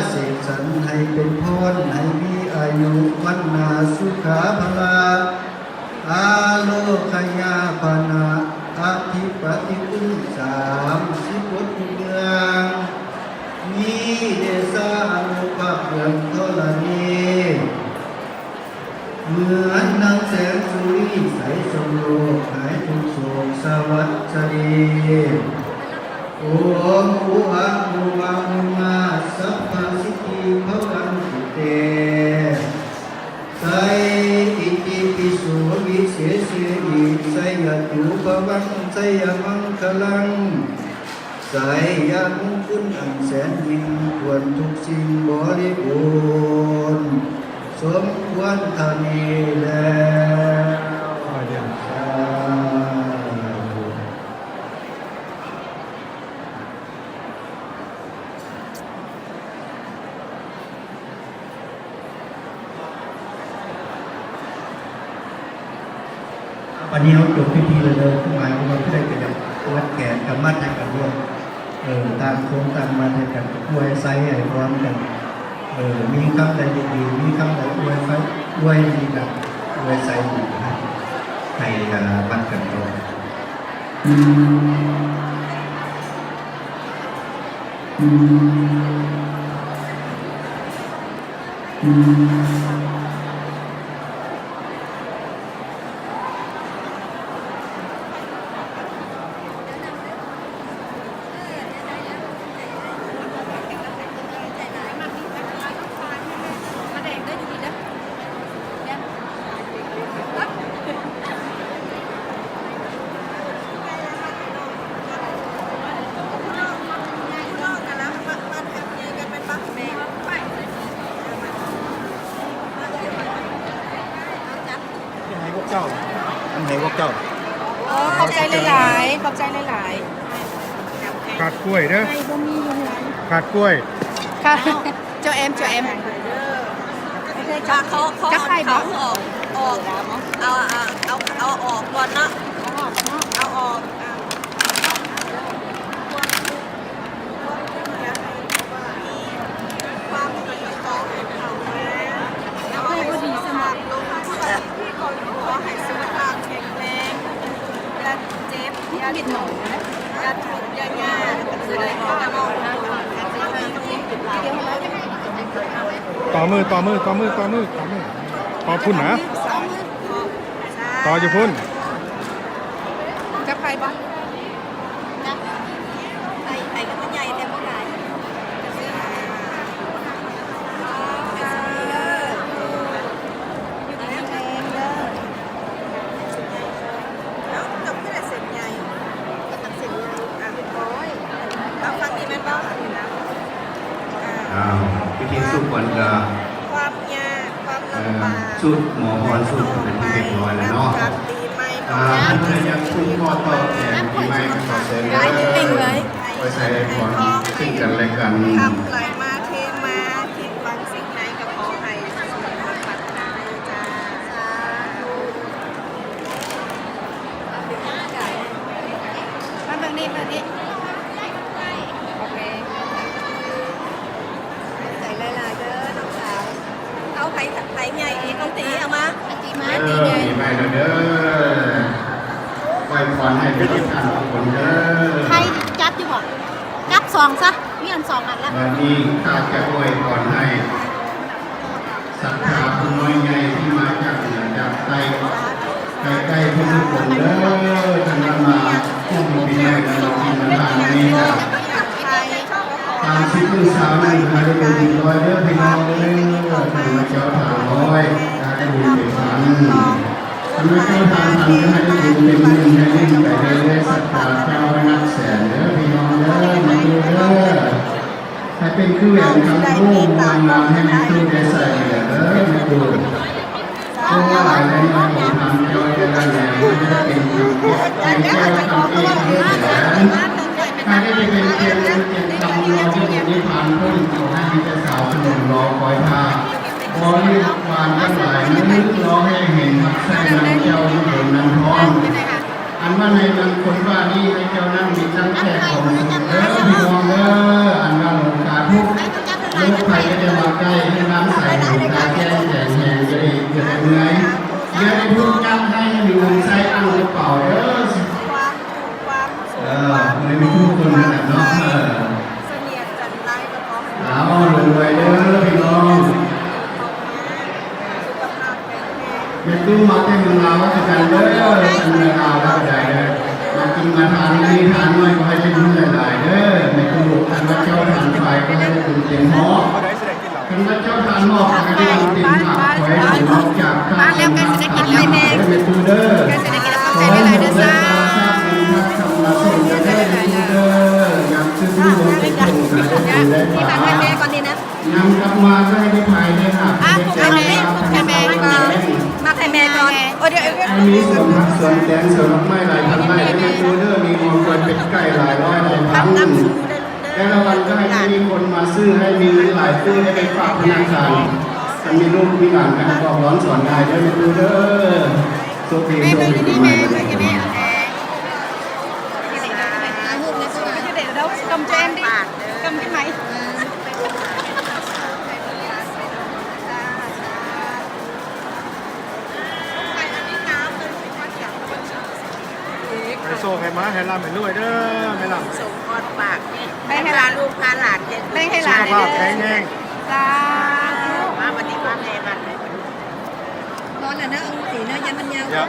ເສກສັນໃຫ້ເປັນພອນ ໃຫ້ມີອາຍຸ ວັນນາ ສຸຂາ ພະລາ ອາໂລຄະຍາ ພະນາ ອະທິປະຕິຄຸນສາມສິບຫົກທຸກເມືອງ ມີເດຊາອານຸພາບເບື້ອງທໍລະນີ ເໝືອນດັ່ງແສງສຸລິໃສສ່ອງໂລກ ຫາຍທຸກໂສກສະຫວັດສະດີ ໂອມອຸອະນຸວາໂນມາ ສັບພະສິດທິພະວັນຕຸເຕ ໄຊອິຕິປິໂສວິເສເສອິ ໄຊຍະຕຸພະວັງ ໄຊຍະມັງຄະລັງ ໄຊຍະມຸງຄຸນອັນແສນຍິ່ງ ຄວນທຸກສິ່ງບໍລິບູນ ສົມຄວນເທົ່ານີ້ແລ້ວ ສາທຸ. ບັດນີ້ເຮົາຈົບພິທີແລ້ວເດີ ໝາຍຄວາມວ່າຜູ້ໃດກໍຢາກມັດແຂນກໍມັດໃຫ້ກັນດ້ວຍ ເອີ ຕ່າງຄົນຕ່າງມັດໃຫ້ກັນ ອວຍໄຊໃຫ້ພອນກັນ ເອີ ມີຄຳໃດດີໆ ມີຄຳໃດອວຍໄຊ ອວຍດີກໍອວຍໄຊດີໃຫ້ ໃຫ້ ເອີ ມັດກັນຕໍ່. ໃຫ້ພວກເຈົ້າ ໃຫ້ພວກເຈົ້າ. ໂອ້ ຂອບໃຈຫຼາຍໆ ຂອບໃຈຫຼາຍໆ. ຂາດກ້ວຍເດີ ໄປບໍ່ມີຢູ່ເຮືອນ ຂາດກ້ວຍ ຂາດ ເຈົ້າແອມ ເຈົ້າແອມ ເຂົາ ເຂົາ ເຂົາ ເຂົາ ເຂົາອອກ ອອກ ເອົາ ເອົາ ເອົາ ເອົາອອກກ່ອນເນາະ ເອົາອອກກ່ອນເນາະ ເອົາອອກ ອ່າ ຕໍ່ມື ຕໍ່ມື ຕໍ່ມື ຕໍ່ມື ຕໍ່ພຸ້ນນະ ຕໍ່ຢູ່ພຸ້ນ. ຈັບໄຂ່ບໍ່? ຈັບ ໄຂ່ ໄຂ່ກໍມັນໃຫຍ່ແຕ່ບໍ່ຫຼາຍ ຢູ່ດີມີແຮງເດີ. ເອົ້າ ກໍຄືໄດ້ເສັ້ນໃຫຍ່ ກໍຕັກເສັ້ນໃຫຍ່ ອ່ະ ຮຽບຮ້ອຍ ເອົາ ຝັ່ງນີ້ແມ່ນບໍ່? ອ່າ ອ້າວ ພິທີສູບຄວັນກໍ ຄວາມຍາກ ຄວາມລຳບາກ ເອີ ສູດໝໍພອນ ສູດເປັນທີ່ຮຽບຮ້ອຍແລ້ວເນາະ. ອ່າ ເພື່ອຢາກສືບທອດຕໍ່ແທນປີໃໝ່ກໍຂໍເຊີນເດີ ໄວ້ໃສ່ພອນເຊິ່ງກັນແລະກັນ ຄຳໄຫຼມາເທມາ ຄິດຫວັງສິ່ງໃດກໍຂໍໃຫ້ສົມຄວາມປາດຖະໜາເດີຈ້າ ສາທຸ. ມາເບິ່ງນີ້ ເບິ່ງນີ້ ໂອເຄ ໃສ່ຫຼາຍໆເດີນ້ອງສາວ. ເອົາ ໃຜ ໃຜໃຫຍ່ອີກ ນ້ອງຕີ ເອົາມາ ອາຕີມາ ເອີ ຕີໃຫຍ່ ປີໃໝ່ແລ້ວເດີ ໄວ້ພອນໃຫ້ທຸກທ່ານທຸກຄົນເດີ. ໃຜຈັບຢູ່ບໍ່? ຈັບສອງຊະ ມີອັນສອງອັນລະ. ບັດນີ້ຂ້າຈະອວຍພອນໃຫ້ ສັດທາຜູ້ນ້ອຍໃຫຍ່ທີ່ມາຈາກເໜືອຈາກໃຕ້ ໃກ້ໆທຸກໆຄົນເດີ ທ່ານມາຮ່ວມບຸນປີໃໝ່ນຳກິນນຳທານນີ້ນະ ທ່ານສິບມື້ຊາວນັ້ນໃຫ້ໄດ້ບຸນເປັນຮ້ອຍເດີພີ່ນ້ອງເດີ ທ່ານມາເຈົ້າທ່ານຮ້ອຍ ໃຫ້ໄດ້ບຸນເປັນພັນ ທ່ານມາເຈົ້າທ່ານພັນ ໃຫ້ໄດ້ບຸນເປັນໝື່ນ ໃຫ້ໄດ້ບຸນໄປເລື້ອຍໆ ສັດທາເຈົ້າໄດ້ນັບແສນເດີພີ່ນ້ອງເດີ ມາດູເດີ. ໃຫ້ເປັນຄືແຫວນຄຳຄູ ວາງງາມໃຫ້ແມ່ຕູ້ໄດ້ໃສ່ແລ້ວເດີແມ່ຕູ້. ເພາະວ່າຫຼາຍແລະນ້ອຍຂອງທ່ານເຈົ້າແຕ່ລະແນວ ມັນຈະເປັນຄຳເກັບໃຫ້ແກ້ວຄຳເກັບຄຳແສນ ໃຫ້ໄດ້ໄປເປັນເກັບເງິນເກັບຄຳ ລໍຢູ່ນິບພານພຸ້ນ ຂໍໃຫ້ມີແຕ່ສາວສະໜົນລໍຄອຍຖ້າ ບໍລິວານທັງຫຼາຍນຶກລໍໃຫ້ເຫັນຮັກໃຊ້ນຳເຈົ້າຢູ່ດົນນານພອນ. ອັນວ່າໃນນາມຄົນວ່ານີ້ ໃຫ້ເຈົ້ານັ້ນມີຕັ້ງແຕ່ຄວາມສຸກເດີພີ່ນ້ອງເດີ ອັນວ່າໂລກາທຸກ ໂລກ ໃຜກໍຈະມາໃກ້ ໃຫ້ນ້ຳໃສຫູຕາແຈ້ງແຂງແຮງ ຈະໄດ້ ຈະໄດ້ເມື່ອຍ ຢ່າໄດ້ທຸກຍາກໄຮ້ ໃຫ້ມີເງິນໃຊ້ອັ້ນກະເປົາເດີ້. ເອີ ບໍ່ໄດ້ມີທຸກຄົນຂະໜາດເນາະ ເອີ ເອົາ ລວຍໆເດີ້ພີ່ນ້ອງ. ແມ່ຕູ້ມາແຕ່ເມືອງລາວຄືກັນເດີ້ ແຕ່ເມືອງລາວແລ້ວກໍໄດ້ເດີ້ ມາກິນມາທານ ມີທານໜ້ອຍກໍໃຫ້ໄດ້ບຸນຫຼາຍໆເດີ້ແມ່ຕູ້. ຄັນວ່າເຈົ້າທານຫຼາຍກໍໃຫ້ໄດ້ບຸນເຕັມຫໍ້ ຄັນວ່າເຈົ້າທານໜ້ອຍກໍໃຫ້ໄດ້ບຸນເຕັມຫາບ. ຂໍໃຫ້ສົມນອກຈາກຂ້າແມ່ຕູ້ເດີ້ ຂໍໃຫ້ເຮົາໄດ້ຮັບບຸນທັກທຳມະສົງເດີ້ແມ່ຕູ້ເດີ້ ຍາມຊື່ບຸນເປັນຜົນກໍໃຫ້ໄດ້ບຸນໄດ້ປາ ນຳກັບມາກໍໃຫ້ໄດ້ພາຍໄດ້ຫາບ ອ່ະ ໄດ້ແຈກ ໃຫ້ແມ່ ໃຫ້ແມ່ກ່ອນ ມາໃຫ້ແມ່ກ່ອນ ໂອ້ ດຽວ ໃຫ້ມີສວນຜັກສວນແຕງ ສວນດອກໄມ້ຫຼາຍພັນໄຮ່ ໃຫ້ແມ່ຕູ້ເດີ້ ມີງົວຄວາຍເປັດໄກ່ຫຼາຍຮ້ອຍຫຼາຍພັນ ແຕ່ລະວັນກໍໃຫ້ມີຄົນມາຊື້ ໃຫ້ມີເງິນຫຼາຍຕື້ ໃຫ້ໄດ້ຝາກທະນາຄານ ຄັນມີລູກມີຫຼານກໍໃຫ້ບອກສອນສອນໄດ້ເດີ້ແມ່ຕູ້ເດີ້ ໂຊກດີໂຊກດີປີໃໝ່. ໃຫ້ໂຊກໃຫ້ໝານ ໃຫ້ລ່ຳໃຫ້ລວຍເດີ້ແມ່ລ່ຳ ສົ່ງຮອດປາກ ແບ່ງໃຫ້ຫຼານ ລູກພາຫຼານເຮັດ ແບ່ງໃຫ້ຫຼານ ສຸຂະພາບແຂງແຮງ ສາທຸ ມາບັດນີ້ມາແມ່ບັດນີ້ ຮ້ອນແລ້ວເນາະ ເອົາສີເນາະ ຢ້ານມັນຍາວ ຢາກ